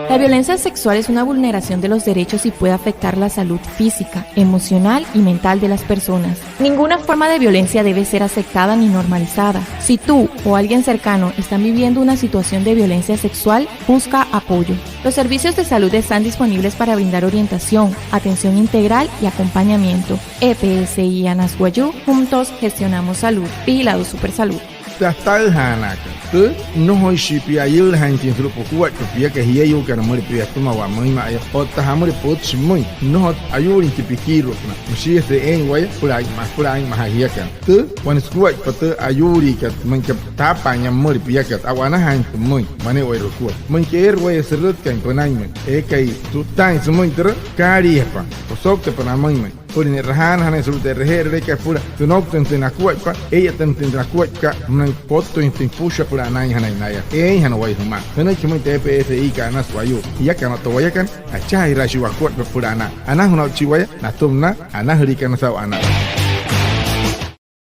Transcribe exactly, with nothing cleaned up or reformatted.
La violencia sexual es una vulneración de los derechos y puede afectar la salud física, emocional y mental de las personas. Ninguna forma de violencia debe ser aceptada ni normalizada. Si tú o alguien cercano están viviendo una situación de violencia sexual, busca apoyo. Los servicios de salud están disponibles para brindar orientación, atención integral y acompañamiento. E P S I Anas Wayuu, juntos gestionamos salud. Vigilado Supersalud. Tü ataajaanaakat, tü nnojoishii pia ayüülajaainjatüin sulu'u pukuaippa piakat jieyuukana müleka pia sütümawaa müinma'aya otta jamüleka pütchi pümüin. Nnojotsü ayuulin tü pikiiru'upünaa. Müshiijese'e eein waya süpüla aa'inma, süpüla aa'inmajaa jiakana. Tü, wane sukuaippa tü ayuuliikat, müin aka taapaain yaa pümüin piakat, a'wanajaain tü pümüin, mane'ewai sukua. Müin aka eere waya sürütkain pünainmüin, eekai su'ttaain sümüin türa, kaaliijapa, osoukta pünamüinmüin. Süpüla ne'rajaanajanain sulu'u tü e'reje'erüleekat süpüla tünouktüinjatüin nakuaippa, ee'iyatüinjatüin nakuaippa, münain pottüinjatüin süpüshua süpüla anainjanain naya. Eeinjana waya jümaa. Sünüiki jümüin tü E P S I-kat Anas Wayuu. Jiakana otta wayakana, achajaajiraashii wakuaippa süpüla anaa. Anajünaa'uchi waya natüma na anajüliikana saa'u anaa.